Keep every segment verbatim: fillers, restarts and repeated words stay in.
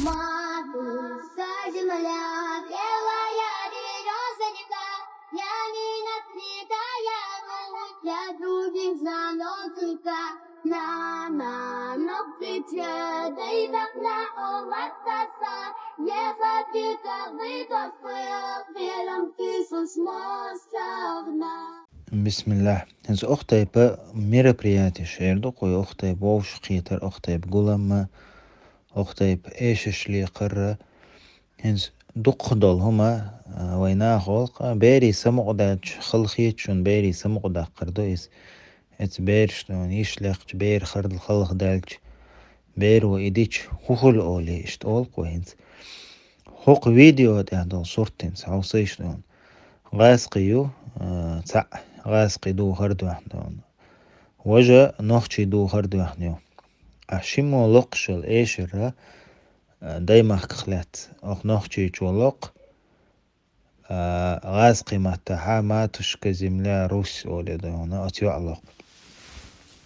Матушка земля, белая березонька, я не напрягаю, я других заносика. На, на, но птичья, да и так на оватаса, я фабрика вытопил, белом кисус мостовна. Бисмиллах. ХӀинца ох тайпа мероприятеш эр ду кхуй, ох тайпа вовшахкхетар, ох тайпа гулам, ох тайпа эшаш лекхар. ХӀинца дукха долу хӀума, а, вай наха гӀуллакх, а, берий самукъадаьлча, хала хеташ шуна берий самукъадаккхар ду иза. Эца бераш дуьйна йиш лекхача, бер хала халхадаьлча, беро и дича, хӀун хуьлу олий, иштта олу-кх вай хӀинца. ХӀокху видео тӀехь долу сурт хӀинца, хьовсийша дуьйна. ГӀазкхий ю, а, цхьаъ, гӀазкхий духар дуьхьна дуьйна. Важа нохчий духар дуьхьна ю. Ахь шиммо локхуш йолу эшар, а, даймахках лаьцна, оху нохчийчо локху, а, гӀазкхий маттахь матушка земля Русь олий ду хьуна, оцу йоӀ локху.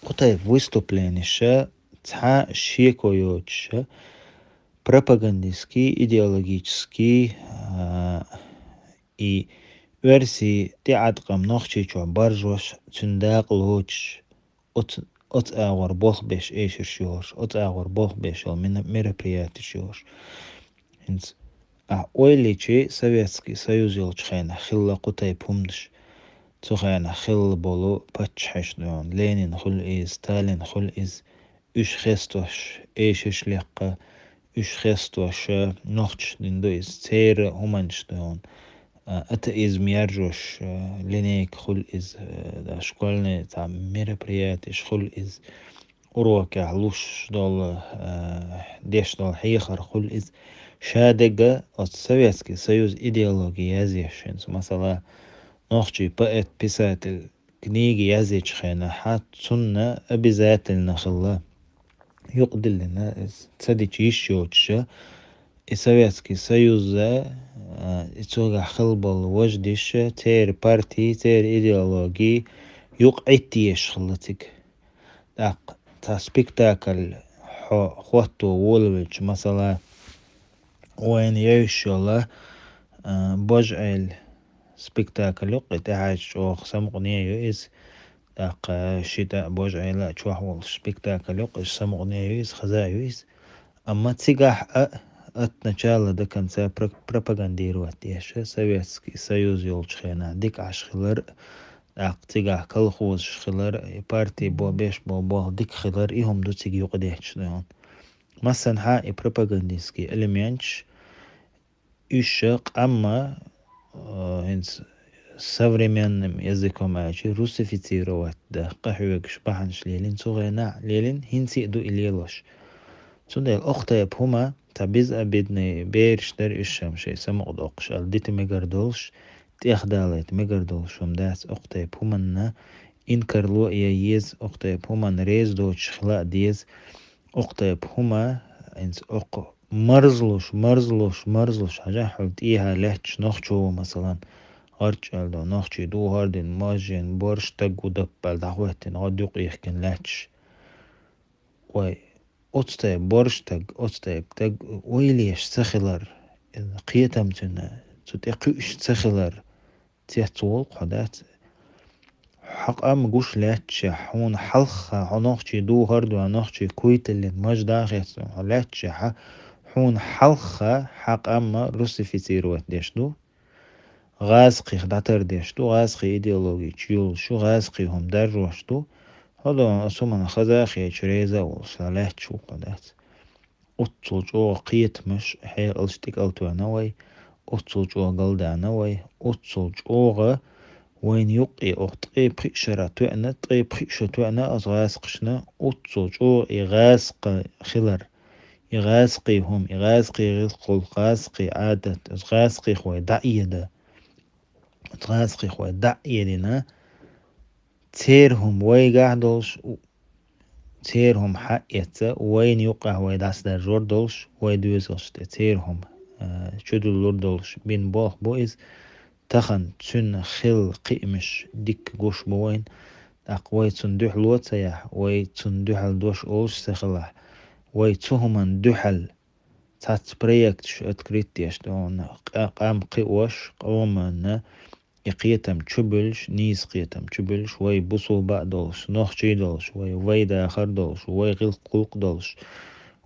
Кху тайпа выступленеш цхьа шеко йоцуш, пропагандистский, идеологический, а, и оьрсийн тӀеӀаткъам Нохчийчохь баржош, цуьнан дакъа лоцуш, оцу, оцу агӀор болх беш эшарш йохуш, оцу агӀор болх беш йолу мина-, мероприятеш йохуш. ХӀинца ахь ойла йичи, Советский Союз йолчу хенахь хилла кху тайпа хӀуманаш. Цу хенахь хилла болу паччахьаш дуьйна, Ленин хуьлу иза, Сталин хуьлу иза, уьш хестош эшарш лекха, уьш хестош, а, нохчашна дина ду иза, церан хӀуманаш дуьйна, а, атеизм яржош, а, линейка хуьлу иза, а, да, школьный цхьа мероприятиеш хуьлу иза, урокехь луш долу, а, деш долу хьехар хуьлу иза. Ша дерг оцу Советский Союз идеологи язъеш хӀинца, масала, нохчий поэт, писатель книги язйечу хенахь, цунна обязательно хилла юкъадиллина, иза ца дича йиш йоцуша, и Советский Союза, а, и цуьнгахь хилла болу важдиша, церан партии, церан идеологии юкъа Ӏиттаеш хилла цига. ТӀаккха цхьа спектакль хьо хӀотто волавелча, масала, вайна евзаш йолу, а, Божа-Эла спектакль ю, кхин тӀаьхьа чӀогӀа самукъане ю иза. ТӀаккха ши тӀе а Божа-Эла а чохь волуш спектакль ю, кхин самукъане ю иза, хаза а ю иза. Амма цигахь а от начала до конца про-, пропагандировать деш, Советский Союз йолчу хенахь дика Ӏаш хилар, тӀаккха цигахь колхозаш хилар, и партий бо-, беш болу болх дика хилар, и хӀума ду цига юкъадетташ дуьйна. Массанхьа и пропагандистский элементаш, уьш къамма, а, хӀинца современным языком аьлча, русифицировать дан къахьоьгуш бахьанаш лелийна, цу хенахь лелийна, хӀинца а ду и лелош. Цундела ох тайпа хӀума, цхьа безобидный бераш дара уьш, шайн самукъадоккхуш аьлла, дита мегар долуш, тӀехдалийта мегар долуш хӀума дац, ох тайпа хӀуманна инкарло а ян еза, ох тайпа хӀуманна реза доцуш хила а деза, ох тайпа хӀума, хӀинца окху марзлуш, марзлуш, марзлуш, хьажахь хьуна тӀехьа лаьтташ нохчо ву, масалан, гӀарчӀ аьлла ду, нохчий духар дина, мажжина, борш таг ву даппал дӀахӀоьттина, гӀод юкъ йихкина лаьтташ. Вай, оцу тайпа борш таг, оцу тайпа таг ойла еш ца хилар, кхетам цуьнан, цу тӀе кхуьуш ца хилар, цецволу хьо дац. Хьан къам гуш лаьтташехь, хьуна хьалха, хьо нохчий духар а дуьйна, нохчий куйталлин маж дахецна, хьо лаьтташехь, хьуна хьалха хьан къам русифицировать деш ду, гӀазкхих дӀатардеш ду, гӀазкхий идеологи чуйолуш ю, гӀазкхий хӀума даржош ду, хьо дона оцу хӀуманна хаза а хеташ, реза а волуш, лаьтташ ву хьо дац. Оццул чӀогӀа кхетамаш, хьекъалш тӀекӀалтоьхна вай, оццул чӀогӀа галдаьхна вай, оццул чӀогӀа вайна юккъе оху ткъе пхиъ шарахь тоьъна, ткъе пхиъ шо тоьъна оцу гӀазкхашна, оццул чӀогӀа и гӀазкха хилар, и гӀазкхий хӀума, и гӀазкхий гӀиллакх-гӀуллакх, гӀазкхий Ӏадат, оцу гӀазкхих вай дӀа а эда, оцу гӀазкхих вай дӀа а эдина, церан хӀума вайгахь долуш, церан хӀума хьаэца, вайна юккъехь вай дӀасадаржор долуш, вай доьзалшна тӀе церан хӀума, а, чудуллур долуш бина болх бу иза. Тахана цуьнан хилла кхиамаш дикка гуш бу вайна. ТӀаккха вай цунна дуьхьало ца яхь, вай цунна дуьхьал дош олуш ца хилахь, вай цу хӀуманна дуьхьал цхьацца проекташ открыть деш ду хьуна, къа-, къам кхиош, къоманна и кхетам чу буьллуш, нийса кхетам чу буьллуш, вай бусулба а долуш, нохчий долуш, вай, вай дахар долуш, вай гӀиллакх-гӀуллакх долуш,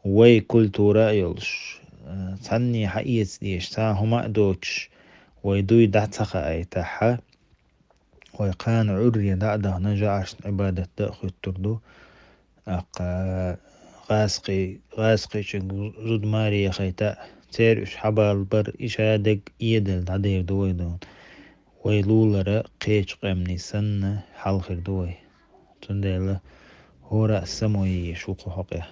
вай культура а йолуш, э, цхьанне хьаэца дезаш, цхьа хӀума а доцуш, вай дуй дӀа ца хаийтахь, вай кхана Ӏуьрре дӀа а дахана, жаӀашна Ӏибадат дан а хӀуьттур ду. ТӀаккха гӀазкхий-, гӀазкхийчуьнга зуда маре яхийта, церан уьш хьабалабар, и шадерг эдала дӀадер ду вай дуна. Вай лулара кхечу къаьмнийн санна хьалхир ду вай. Цундела хӀора а само еш ву кху хьокъехь.